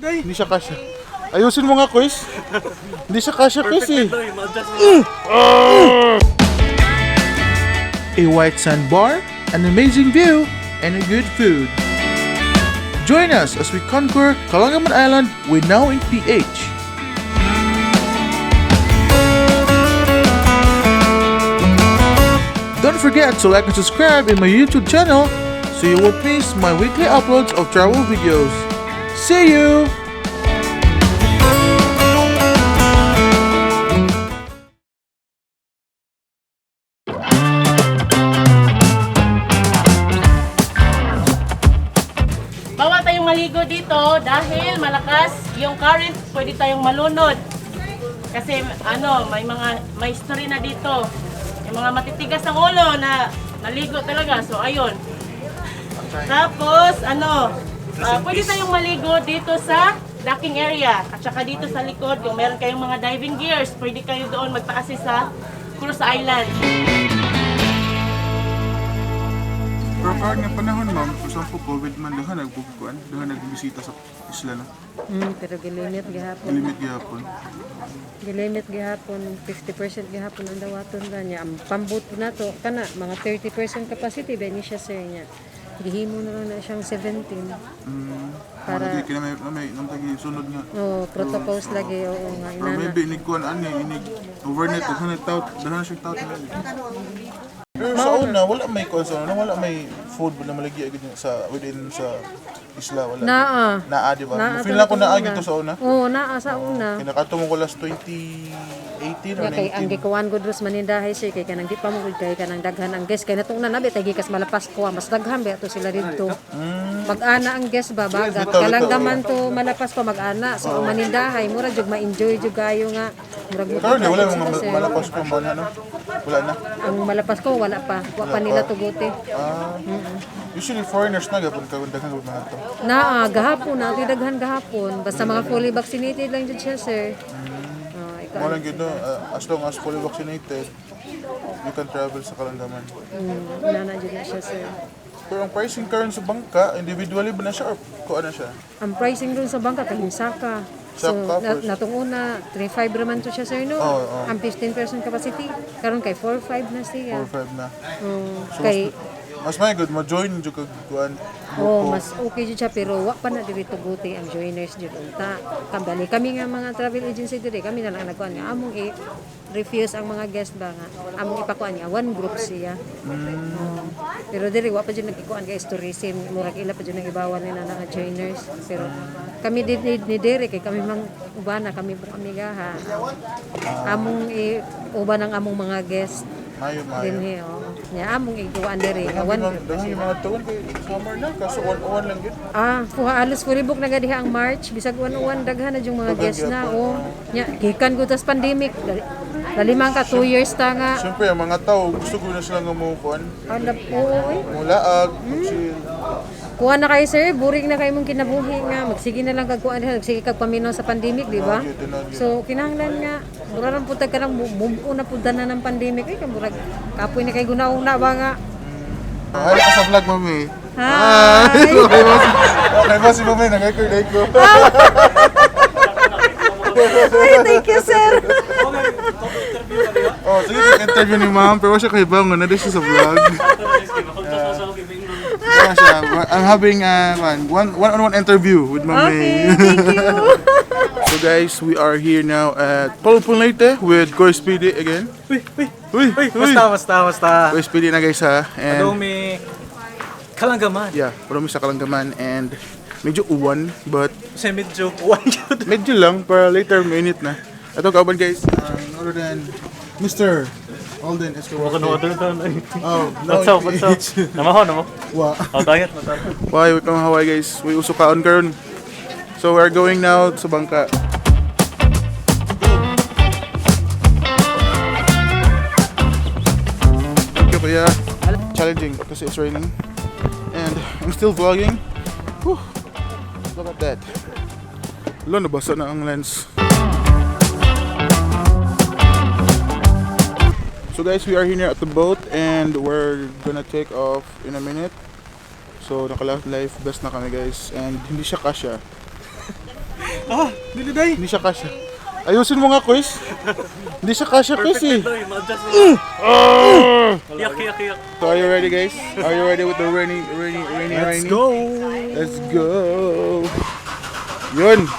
Day. Hindi siya kasya. Ayusin mo nga, Kuis. Hindi siya kasya, Kuis eh. A white sand bar, an amazing view, and a good food. Join us as we conquer Kalangaman Island with Now in PH. Don't forget to like and subscribe in my YouTube channel so you won't miss my weekly uploads of travel videos. See you! Bawal tayong maligo dito dahil malakas yung current, pwede tayong malunod. Kasi ano, may mga may history na dito. Yung mga matitigas ang ulo na naligo talaga. So ayun. Tapos ano, pwede tayong maligo dito sa docking area at saka dito sa likod kung meron kayong mga diving gears, pwede kayo doon magpa-assist sa Cruz Island. Pero karon nga panahon, ma'am, for example, COVID man, dahan nagbubukuan, dahan nagbisita sa isla na. Pero gilimit gihapon. Limit gihapon. Gilimit gihapon 50% gihapon ang dawaton ganya. Ang pambot na to kana mga 30% capacity ba ni siya, sir, niya. Gihimo na lang na siyang 17. Para lagi kina may nang tagi sunod nga. Oh, protocols lagi, oo nga Or inana. maybe inig kuan ani inig overnight dahan nagtaut, dahan siya taut. Pero sa una wala may kuan sa una, wala may food na malagi agad sa within sa isla, wala. Naa. Naa, di ba? Naa Feel na ko talaga naa una. gito sa una. Oo, naa sa una. Kinakato mo ko last 2018 or Ya, kay ang 19. gikuan gud ros manindahay sir kay kanang di pa mo gud kay kanang daghan ang guest kay natong na nabi tay gikas Malapas ko mas daghan ba to sila didto. Mag-ana ang guest ba bagat Bitaw, kalanggaman to Malapas pa mag-ana, so ang manindahay mura jud ma-enjoy jud kayo nga murag mo Karon di wala sila, mga sir. Malapas ko ba na no? Wala na. Ang Malapas ko wala pa, wa pa nila tuguti. Ah. Usually foreigners na gapon karon daghan gud mga to. Naa gahapon na daghan gahapon basta mga fully vaccinated lang jud siya, sir. Oh, ikaw. Mo lang gyud no, as long as fully vaccinated, you can travel sa Kalangaman. Nana jud na siya, sir. Pero ang pricing karon sa bangka, individually ba na siya or kuan na siya? Ang pricing dun sa bangka kay Saka. So, Saka na, first. natong una, 3.5 raman to siya, sir, no? Oo, oo. Ang 15% capacity, karon kay 4.5 na siya. 4-5 na. Oh, So, kay, mas may good mo-join jud kag kuan. oh, mas okay jud siya, pero wa pa na diri tuguti ang joiners jud unta. Kambali kami nga mga travel agency diri, kami na lang nagkuan nga among i refuse ang mga guest ba nga among ipakuan nga one group siya. Oh. Pero diri wa pa jud nagikuan kay tourism, murag ila pa jud nang ibawal nila na nga joiners. Pero kami did ni diri kay kami mang ubana kami po kami gaha. Among i uban ang among mga guest Mayo mayo. dinhi, oh. Nya among ikuan diri nga one group. Daghan yung mga tuon kay summer na kaso one-one lang gyud. Ah, kuha alos fully book na gadiha ang March. Bisag uwan-uwan daghan na yung mga guest na oh. Nya gikan gud tas pandemic. Lalimang ka 2 years ta nga. Siyempre ang mga tao gusto ko na sila nga mo kuan, Alap oo oy. mo laag, chill. Kuha na kayo, sir, boring na kayo mong kinabuhi nga. Magsige na lang kag kuan diha, magsige kag paminaw sa pandemic, di ba? Tinuod, tinuod. So kinahanglan nga mura ra pud ta kanang move na pud na ng pandemic ay murag kapoy na kay gunauna ba nga. Hi ka sa vlog, mami. Hi. Okay ba? Okay ba si mami? Nag-record ko. Ay, thank you, sir. Oh, sige, interview ni ma'am. Pero siya kay Bang, na siya sa vlog. Yeah, siya. I'm having a one-on-one interview with Ma'am Okay, May. thank you. So guys, we are here now at Polupon Leyte with Koy Speedy again. Uy, uy, Uy, uy, basta, basta, basta. Koy Speedy na guys ha. And Adomi Kalangaman. yeah, marami sa Kalangaman and medyo uwan but Kasi medyo uwan yun. medyo lang para later minute na. Ito kauban guys, other than Mr. Alden Escobar. Oh, no, What's up? What's up? Namaho, namo. Wa. Oh, dayat na tayo. Why, wait lang Hawaii guys. We uso kaon karon. So we're going now sa bangka. Thank you, kuya. Challenging kasi it's raining. And I'm still vlogging. Whew. Look at that. Lo, nabasa na ang lens. So guys, we are here at the boat and we're gonna take off in a minute. So, naka life vest na kami guys and hindi siya kasya. Ah, dili day. Hindi siya kasya. Ayusin mo nga, Kuis. Hindi siya kasya, Kuis eh. Perfect na ma-adjust na. Iyak, iyak, iyak. So are you ready, guys? Are you ready with the rainy, rainy, rainy, Let's rainy? go. Let's go. Yun.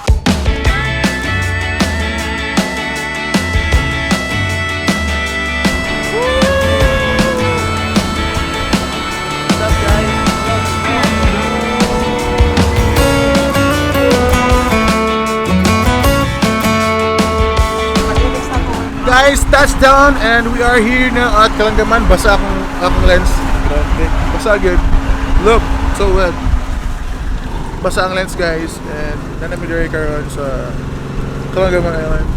Guys, touchdown and we are here now at Kalanggaman. Basa akong lens. Grabe. Basa agad. Look, so wet. Basa ang lens, guys, and naa mi diri karon sa Kalanggaman Island.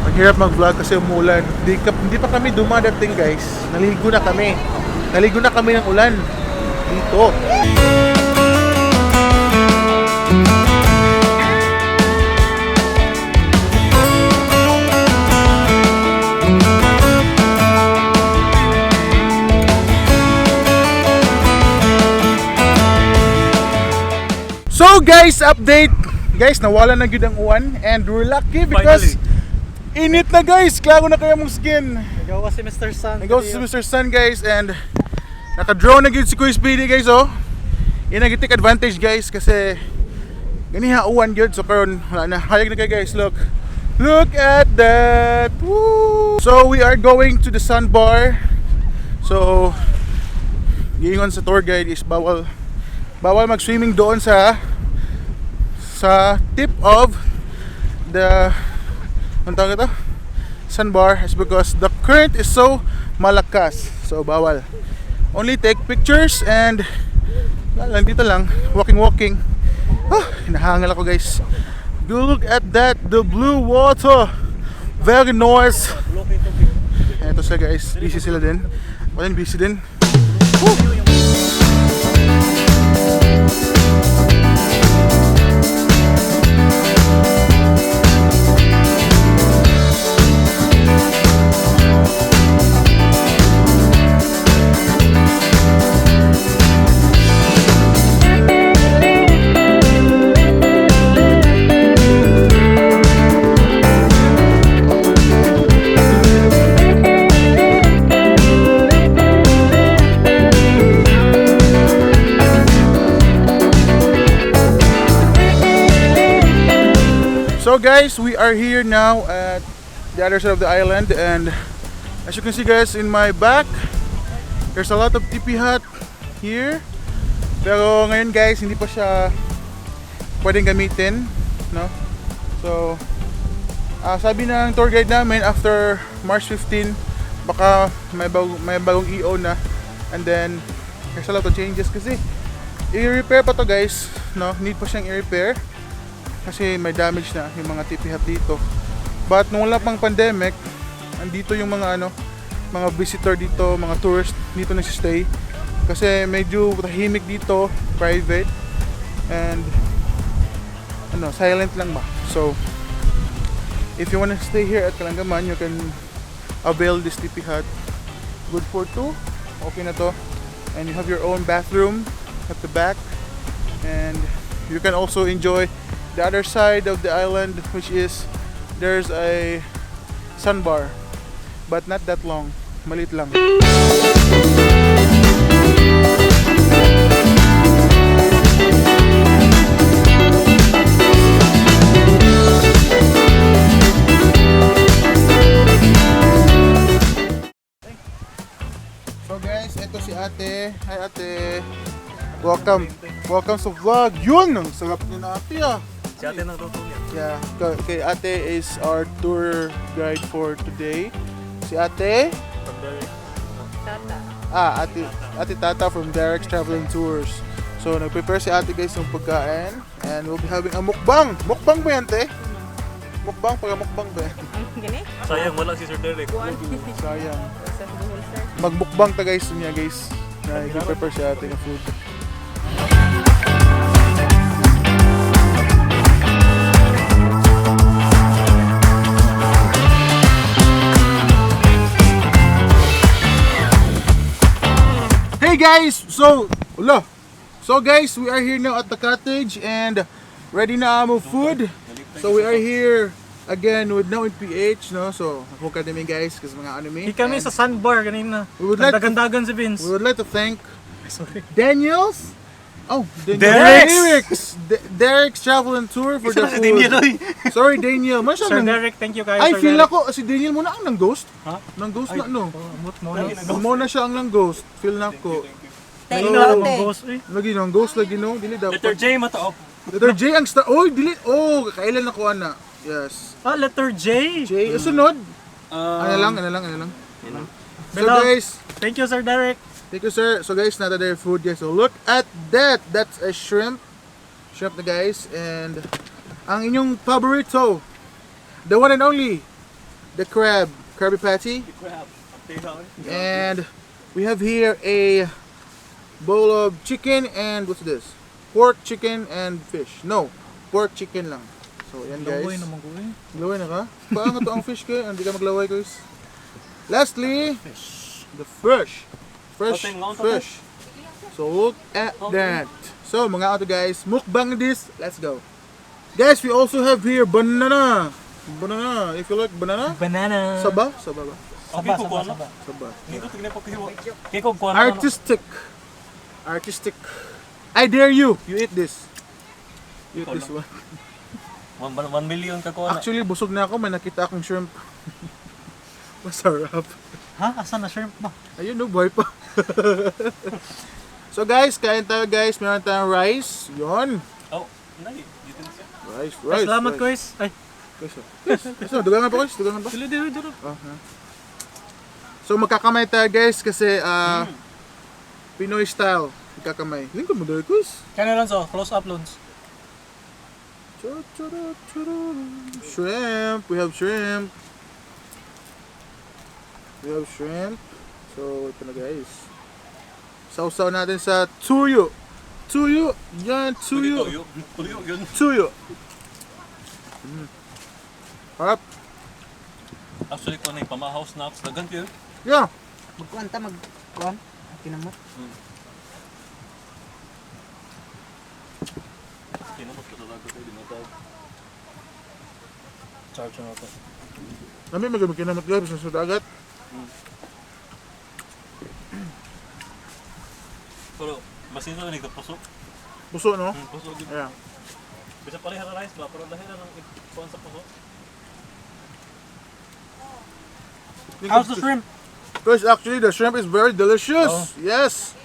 Ang hirap mag-vlog kasi umulan. Hindi pa kami dumadating, guys. Naligo na kami. Naligo na kami ng ulan dito. So guys, update! Guys, nawala na gyud ang uwan and we're lucky because init na, guys. Klaro na kaayo among skin. Nagawa si Mr. Sun. Nagawa si Mr. Sun, guys, and naka-drone na gyud si Kuya Speedy, guys, oh. Yan ang take advantage, guys, kasi ganiha uwan gyud, so karon wala na. Hayag na kaayo, guys, look. Look at that. Woo! So we are going to the sandbar. So giingon sa tour guide is bawal bawal mag-swimming doon sa tip of the, ano tawag ito? Sandbar is because the current is so malakas. So bawal. Only take pictures and wala lang, dito lang walking walking. Ah, hinahangal ako, guys. Look at that, the blue water. Very nice. Ito sila, guys, busy sila din. Ako din, busy din. Woo! So guys, we are here now at the other side of the island, and as you can see, guys, in my back, there's a lot of tipi hut here. Pero ngayon, guys, hindi pa siya pwedeng gamitin, no? So, sabi ng tour guide namin, after March 15, baka may bagong EO na, and then there's a lot of changes kasi i-repair pa to, guys, no? Need pa siyang i-repair kasi may damage na yung mga tipi hut dito. But nung wala pang pandemic, andito yung mga ano, mga visitor dito, mga tourist dito nagsistay. Kasi medyo tahimik dito, private and ano, silent lang ba. So if you wanna stay here at Kalanggaman, you can avail this tipi hut. Good for two. Okay na to. And you have your own bathroom at the back. And you can also enjoy the other side of the island, which is there's a sandbar, but not that long, maliit lang. So guys, ito si Ate. Hi, Ate. Welcome. Welcome sa vlog. Yun! Ang sarap niya na, Ate, ah. Si ate nang luto niya. Yeah, kay Ate is our tour guide for today. Si Ate, From Derek. ah, Ate Tata from Derek's Traveling Tours. So, nag-prepare si Ate, guys, ng pagkain and we'll be having a mukbang. Mukbang ba yan, te? Mukbang, pag mukbang ba yan? Gani? Sayang wala si Sir Derek. Sayang. Magmukbang ta, guys, niya, guys. Na i-prepare si Ate ng food. Hey guys! So, ulo. So guys, we are here now at the cottage and Ready na amo food. So we are here again with Now in PH, no? So, ako ka namin guys kasi mga ano mi. Di kami And sa sandbar kanina. We would like to- Dagan-dagan si Vince. we would like to thank Sorry. Daniels. Oh, Daniel. Derek's! Derek's! Derek's Travel and Tour for the Si food. Daniel, oy. Sorry, Daniel. Man siya Sir nang- Derek, thank you kayo. Ay, Sir feel Derek. ako si Daniel muna ang nang ghost. Ha? Nang ghost na no. Oh, amot mo na. Mo na siya ang nang ghost. Feel na ko. Dili na ako ghost eh. Lagi nang ghost lagi no. Dili Letter dapat. J, mata off. Letter J ang star. Oy, dili. Oh, kailan na ko ana. Yes. Ah, letter J. J, sunod. Ah, Ano lang, ano lang, ano lang. So Bella. guys, Thank you, Sir Derek. thank you, sir. So guys, nata their food guys. So look at that. That's a shrimp. Shrimp na guys. And ang inyong paborito, the one and only, the crab, Krabby Patty. Crab. And we have here a bowl of chicken and what's this? Pork, chicken, and fish. No, pork chicken lang. So yan guys. Laway naman ko eh. Maglaway na ka? Paano to ang fish kayo? Hindi ka maglaway, guys. Lastly, the fish. Fresh Open, long fish. So look at that. So mga auto guys, mukbang this. Let's go. Guys, we also have here banana. Banana. If you like banana, Banana. saba, saba ba? Okay, ko kuha na. Saba. Hindi ko tignan pa kuha. Kaya ko kuha na. Artistic. Artistic. I dare you. You eat this. You eat this one. 1 million ka kuha na. Actually, busog na ako. May nakita akong shrimp. Masarap. Ha? Asa na shrimp ba? Ayun no, buhay pa. So guys, kain tayo guys. Meron tayong rice. Yon. Oh, nai. Dito na siya. Rice, Ay, rice. salamat, rice. guys. Ay, Guys, oh. Guys, guys, oh, dugangan pa guys, dugangan pa. dili, dili, dili. Oh, ha. So magkakamay tayo guys kasi Pinoy style. Magkakamay. Lingkod mo doon, guys. Kaya na Lonzo, close up, Lons. Shrimp. We have shrimp. We have shrimp. So, ito na guys. Sausaw natin sa tuyo. Tuyo. Yan, tuyo. Tuyo. Tuyo yun. Tuyo. Harap. Actually, kuha na yung pamahaw snacks. Dagan kayo. Yeah. Magkuan ta magkuan. Kinamot. Kinamot ko talaga kayo. Dinatag. Charge na ako. Nami mag kinamot guys sa dagat. Pero, masin na nito puso. Puso no? Puso. Yeah. Bisa pareha na rice ba? Pero lahi na ng kuhan sa puso. How's the shrimp? Guys, actually the shrimp is very delicious. Oh. Yes.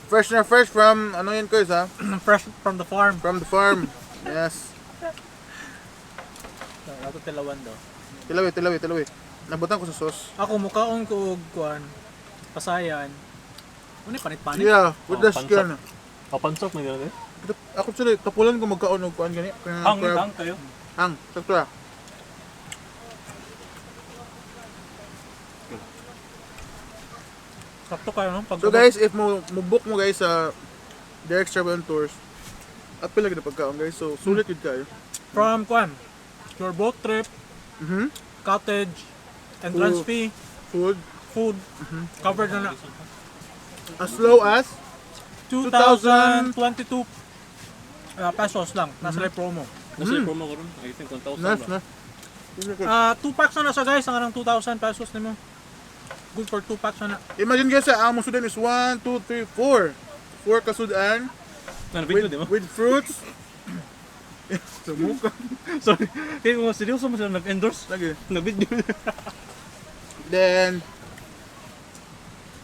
Fresh na fresh from ano yan guys ha? Fresh from the farm. From the farm. Yes. Ato tilawan daw. Tilawi, tilawi, tilawi. Nabutan ko sa sauce. Ako mukaon ko og kuan. Pasayan. Ano yung panit-panit? Yeah, with Oh, the skin. Papansok na gano'n eh. Ako actually, kapulan ko magkaon og kuan gani. Kanang Hang, crab. hang kayo. Hang, sakto ah. Sakto kayo no? Pag So guys, if mo mo book mo guys sa Derek's Travel and Tours, apil lagi na pagkaon guys. So sulit yun kayo. From kuan, your boat trip, cottage, entrance Food. fee, Food food, covered na na. as low as 2,022 pesos lang. Nasa live promo. Nasa yung promo ko ron. I think 1,000 nice ba? na. Ah, 2 packs na na siya guys. Ang anong 2,000 pesos nimo. Good for 2 packs na na. Imagine guys, ang among sudan is 1, 2, 3, 4. 4 kasudan Ano, video with, di mo? with fruits. Sa mukha. Sorry. Kaya kung seryoso mo sila nag-endorse. Lagi. Nag-video. Then,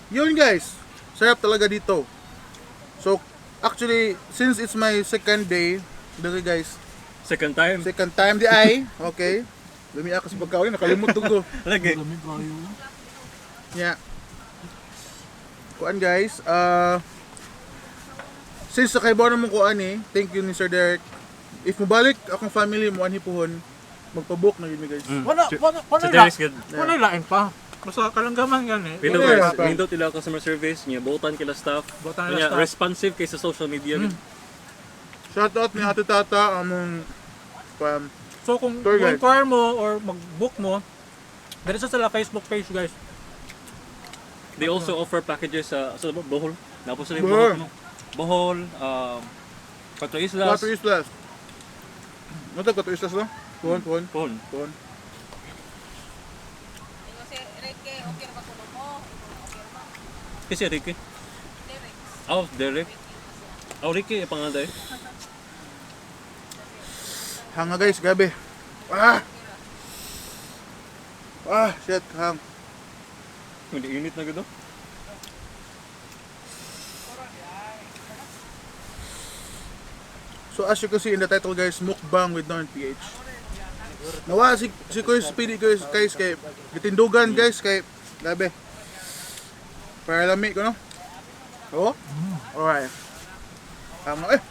yun guys, sarap talaga dito. So, actually, since it's my second day, dito guys, Second time. second time di ay, okay. Lumi ako sa pagkaon, nakalimot ko. Lagi. Yeah. Kuan guys, since sa kaibaw na mong kuan eh, thank you ni Sir Derek. If mobalik akong family mo anhi puhon, magpa-book na yun mi, guys. Wala, wala, wala, Sa Derek's good. wala lain pa. Basta kalanggaman gani. Pino Yeah. guys, nindot ila customer service, niya botan kila staff. Botan kila Niya, staff. responsive kay sa social media. Shout out ni Ate Tata among So kung Tour guide. inquire mo or mag-book mo, diretso sa Facebook page guys. They also offer packages sa Bohol. Napos sila yung Bohol. Bohol. No? Bohol, Cuatro Islas. Cuatro Islas. Ano ka to islas no? Puhon, puhon. Pohon. Puhon. Kasi Ricky. Oh, Derek. Oh, Ricky, pangalan eh. Hanga guys, grabe. Ah! Ah, shit, hang. Hindi init na gado. So as you can see in the title guys, mukbang with non PH. Nawa si Kuya Speedy guys, guys kay gitindugan guys kay grabe. Para lami ko no. Oh. Alright. Tama eh.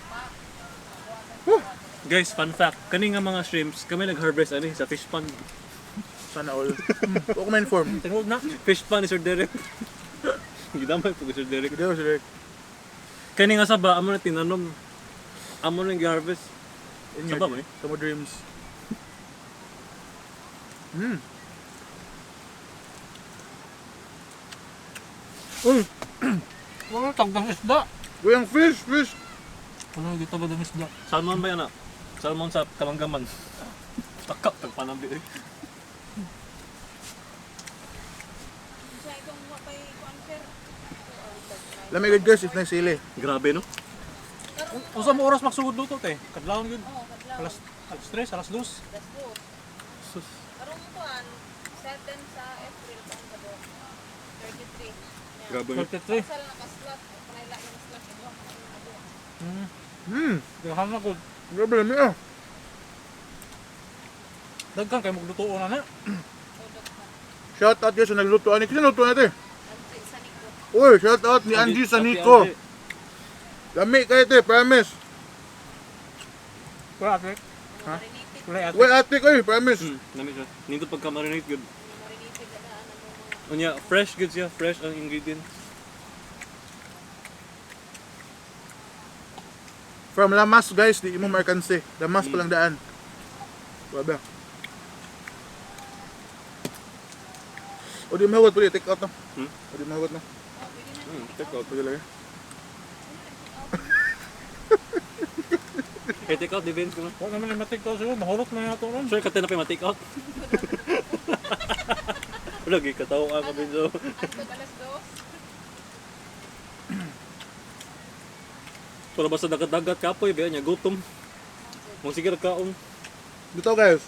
Whew. Guys, fun fact. Kani nga mga shrimps, kami nag-harvest ani sa fish pond. Sana all. Huwag ko ma-inform. Tinuod na. Fish pond ni Sir Derek. Gidamay po kay Sir Derek. Hindi ko sila. Kani nga saba, amo na tinanom. Amo na gi-harvest. In your, Saba mo eh. sa mo dreams. Wala tagdang isda. Uy, ang fish, fish. Wala gitagad ang isda. Salmon ba yan ah? Salmon sa kalanggaman. Takap, tagpanambi eh. Lami good guys, if na sili. Grabe no? Unsa mo oras magsugod luto te? Kadlawon gyud. Alas alas 3, alas 2. Sus. Karong kuan, 7 sa April pang gabo. 33. Grabe no? 33. Sal nakaslot, panayla yung slot ito. Daghan na gud. Grabe lami ah. Daghan kay maglutuon na na. Shout out guys sa nagluto ani. Kino luto natin? Uy, shout out ni Angie Sanico. Angie. Lami kayo te, promise. Wala ate. Ha? Wala ate. Uy, ate ko eh, promise. Nami siya. Nindot pagka marinate good. Unya, fresh good siya. Fresh ang ingredients. From Lamas guys, di mo markanse. Lamas pa lang daan. Grabe. O di mahugot pwede, take out na. Hmm? O di mahugot na. Take out. Pwede lang. Eh, take out, di Vince ko na. Wala naman yung matig to siguro mahulot man nato ron. Sure, kata na pa yung take out. Wala, gikatawa ka, Vince. Antod alas 2. Pero basta dagat-dagat kapoy, biya niya, gutom. Mong sige kaon. Dito guys.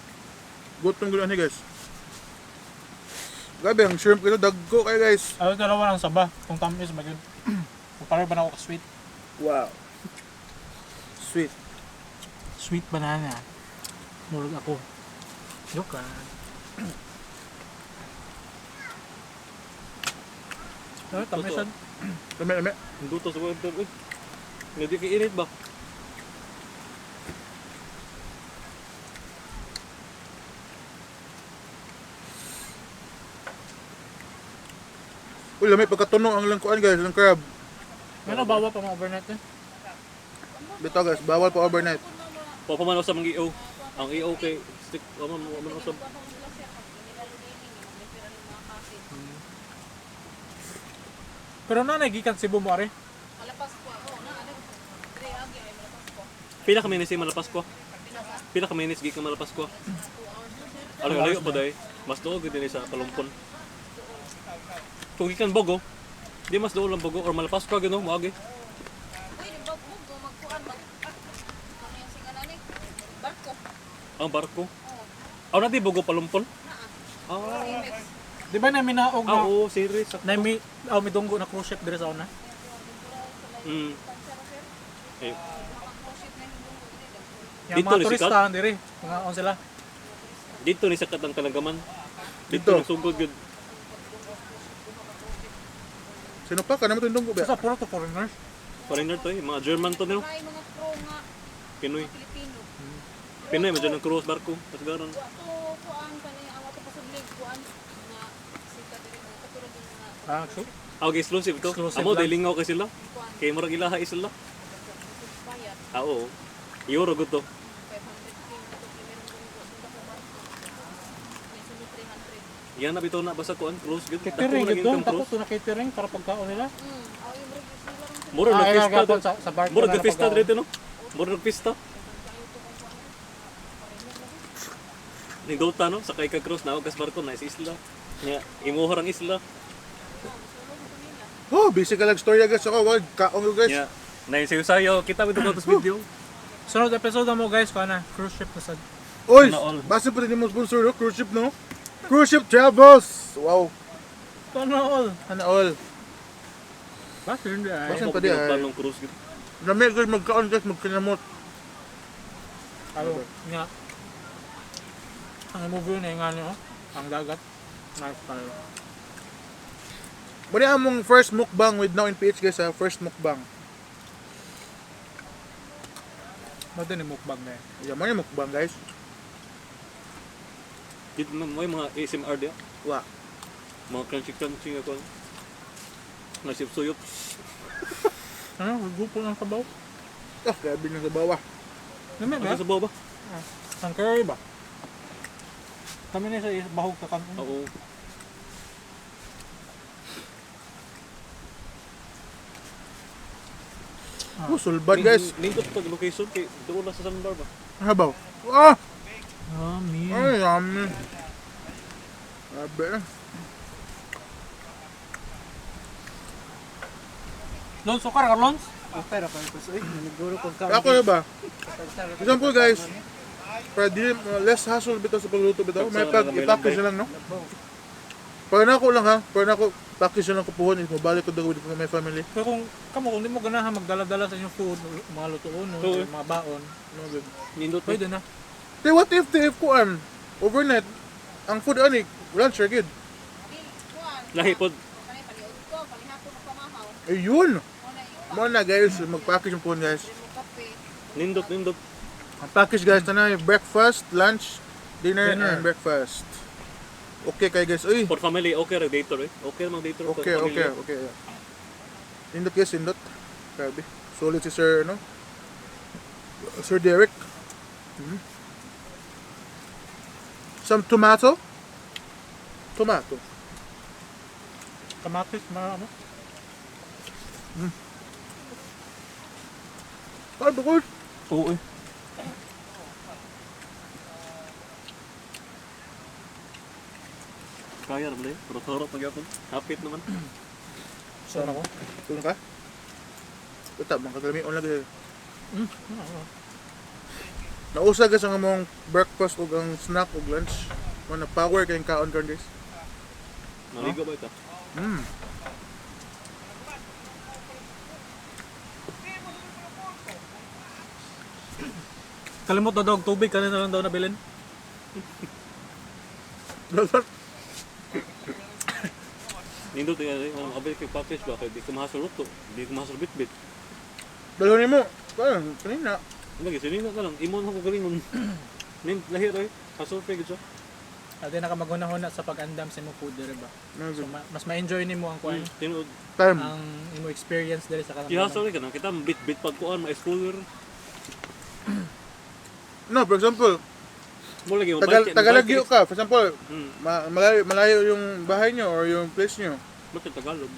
Gutom gulo ani guys. Grabe, ang shrimp ito, dagko kayo guys. Ayo dalawa lang saba kung tamis ba gyud. Kung pare ba na ako ka sweet. Wow. Sweet. Sweet banana. Murag ako. Joke lang. Ay, tamisan. Lami, lami. Ang duto sa web eh. Nga di kainit ba? Uy, lami, pagkatuno ang langkuan guys, ang crab. Ano bawa pa mga overnight eh? Dito guys, bawal pa overnight. Wa pa man usab ang EO. Ang EO kay stick wa man wa man usab. Pero nanay gikan Cebu mo are. Malapas ko. Oh, na ano. Dre agi ay malapas ko. Pila ka minutes malapas ko? Pila ka minutes gikan malapas ko? Ano layo pa day? Mas duol gud dinhi sa Kalumpon. Kung gikan Bogo, di mas duol ang Bogo or malapas ko gino moagi. Uy, di ba mo magkuan mag ano yung singalan ni? Barko. Ang barko. Aw na di Bogo Palumpon? Ah, Di ba na minaog ah na oo, series. na mi aw midunggo na cruise ship dire sa una? Eh, Yung Dito mga ni sikat? turista dire, mga on sila. Dito ni sakat ang kalanggaman. Dito. Dito nagsugod gud. Sino pa? Kanamo itong dunggo ba? Sa puro to foreigners. Foreigner to eh, mga German to nilo. Ay mga crew nga Pinoy. Pilipino. Pinoy medyo ng cruise barko. Pasgaran. Wa to kuan kani ang ato pasudlig kuan nga sita diri mga katulad yung mga Ah, so, Ah, okay, exclusive to. Exclusive Amo lang. dahil lingaw kay sila. Kay murag ilaha is sila. bayad Ah, oo. Euro gud to. 500k na to primerong dunggo sa barko. May sunod 300. Yan na bitaw na basta kuan cruise gud. catering Dako na gid gyud to, kang takot cruise. to na catering para pagkaon nila. Aw yung reviews nila ron. Murag Ah, nagpista gapon to. sa barko Murag na nagpista napagkaon. dito no. Murag nagpista. Nindota no, sakay ka cruise na kas barko na sa isla. Nya, imuhor ang isla. Oh, busy ka lang storya guys ako. Wag kaon ko guys. Nya, naisayo-sayo kita mo to sa video. Sunod episode na mo guys, kuha na, cruise ship na sad. Oy, Sana all. basta pa rin mo sponsor no? Cruise ship no? Cruise ship travels. Wow. Sana all. Sana all. Basta hindi ay. Basta pa di ay. Planong cruise gid. Lami guys magkaon guys magkinamot. Alo, nga. Ang movie na yung ano, ang dagat. Nice tayo. Muna among first mukbang with Now in PH guys ha, first mukbang. Mao din ni mukbang na eh. Yeah, mo ni mukbang guys. Dito na mo yung mga ASMR diya. Wa. Mga crunchy crunchy nga kon. Nga sip suyop. Ano, grupo ng sabaw? Ah, grabe ng sabaw ah. Lami ba? Ano sa ba? Ang curry ba? Kami na sa bahog ka kami. Oo. Oh, sulbad guys. Nindot pag location kay doon na sa Sandbar ba. Habaw. Ah! Yummy. Ay, yummy. Grabe eh. Lons, sukar ka, Lons? Okay ra kayo uy, naniguro kog kaon. Ako na ba? Example guys, para di less hassle bitaw sa pagluto bitaw. May pag i-package na lang no. Para na ako lang ha, para na ako package na lang ko puhon, is mabalik ko daw with my family. Pero kung kamo kung di mo ganahan magdala-dala sa inyong food, mga lutuon, no, Oo. mga baon, No, good. Nindot pwede na. Te, what if the if kuan overnight ang food ani lunch ra gyud. Lahi pod. Ayun. Mo na guys, mag-package yung puhon guys. Nindot nindot. Ang package guys tanay breakfast, lunch, dinner, Dinner. and breakfast. Okay kay guys. Uy, For family okay ra date eh. Okay mang date for okay, family. okay, okay. Yeah. Indot guys, indot. Grabe. Solid si Sir, no? Sir Derek. Mhm. Some tomato. Tomato. Kamatis, mga ano. Ah, bukod. Oo eh. Kaya ra ba eh? Pero torot na gyapon. Hapit naman. So, ako. Tulong ka? Ito, mga katalami, on lagi. Nausa guys ang among breakfast ug ang snack ug lunch. Mga power kayong kaon karon guys. Naligo ba ito? Mm. Kalimot na daw, tubig kanina lang daw nabilin. Nindot eh, ang abay kay package ba kay di ko mahasol luto, di ko mahasol bitbit. Dalhon mo. Parang kanina. Lagi sinina na lang, imon ako galingon. Nin lahi ra eh. Hasol pa gid siya. Ate na ka maghunahuna sa pag-andam sa imong food dire ba. No, So mas ma-enjoy nimo ang kuan, Tinuod. Time. ang imo experience dire sa Di kalambuan. hasol ka na kita bitbit pag kuan ma cooler. No, for example, Mo lagi mo Tagal Tagalagyo ka. For example, malayo, malayo yung bahay nyo or yung place nyo. Bakit Tagalog?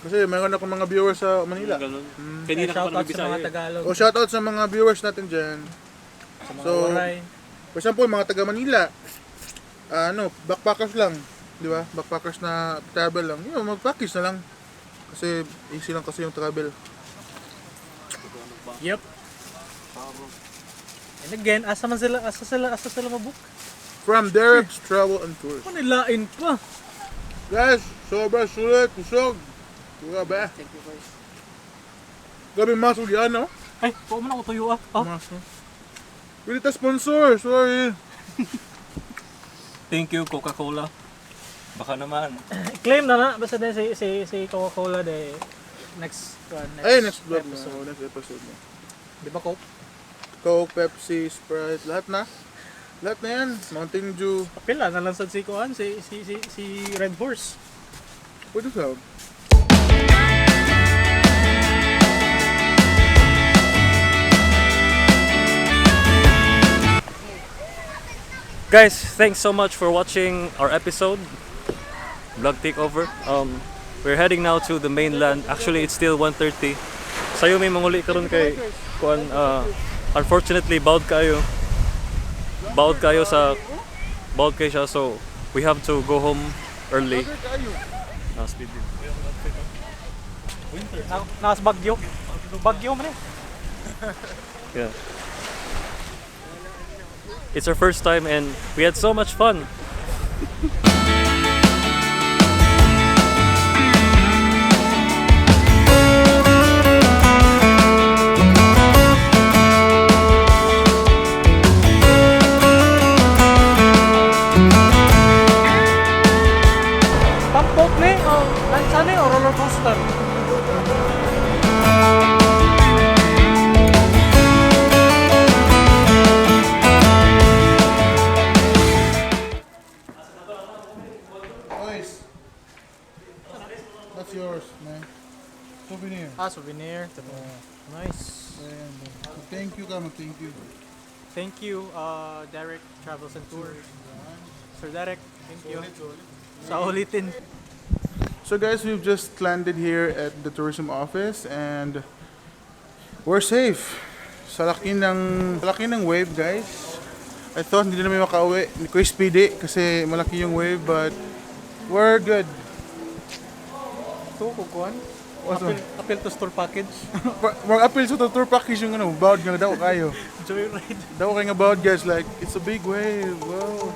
Kasi mayroon akong mga viewers sa Manila. Ganun. Mm. Kanina ka pa Shout out sa nagbisaya. mga eh. Tagalog, O shoutout sa mga viewers natin dyan. sa mga so- Waray. For example, mga taga Manila, ah, ano, backpackers lang, di ba? Backpackers na travel lang. Yun, mag-package na lang. Kasi easy lang kasi yung travel. Yep. And again, asa man sila, asa sila, asa sila mabook? From Derek's Travel and Tours. Manilain pa. Guys, sobrang sulit, kusog. Grabe. Thank you guys. Grabe masog yan, no? Ay, kuha mo na ako tuyo ah. Oh. Masog. Pwede ta sponsor, sorry. Thank you Coca-Cola. Baka naman. Claim na na basta din si si si Coca-Cola de next next, Ay, next vlog na. episode. Oh, next episode na. Di ba Coke? Coke, Pepsi, Sprite, lahat na. Lahat na yan. Mountain Dew. Pila na lang sad si kuan si si si si Red Horse. Pwede sa. Guys, thanks so much for watching our episode, Vlog Takeover. We're heading now to the mainland. Actually, it's still 1:30. Sayo may manguli karon kay kuan unfortunately bawd kayo. Bawd kayo sa Bawd kay siya, so we have to go home early. Ah, speed din. Nas Bagyo. Bagyo man eh. Yeah. It's our first time and we had so much fun. Pump boat ni o lansa ni o roller coaster. Boys, that's yours, man. Souvenir. Ah, souvenir. Nice. Ayan. Thank you ka, thank you. Thank you, Derek Travels and Tour. Sir Derek, thank you. Sa ulitin. So guys, we've just landed here at the tourism office and we're safe. Sa laki ng wave, guys. I thought hindi na namin makauwi. Hindi ko speedy kasi malaki yung wave, but we're good. Ito, kukuhan. What's Appeal, appeal to store package. Mag-appeal sa tour package yung ano, bawd nga daw kayo. Joyride. Daw kayo nga bawd, guys, like it's a big wave. Wow.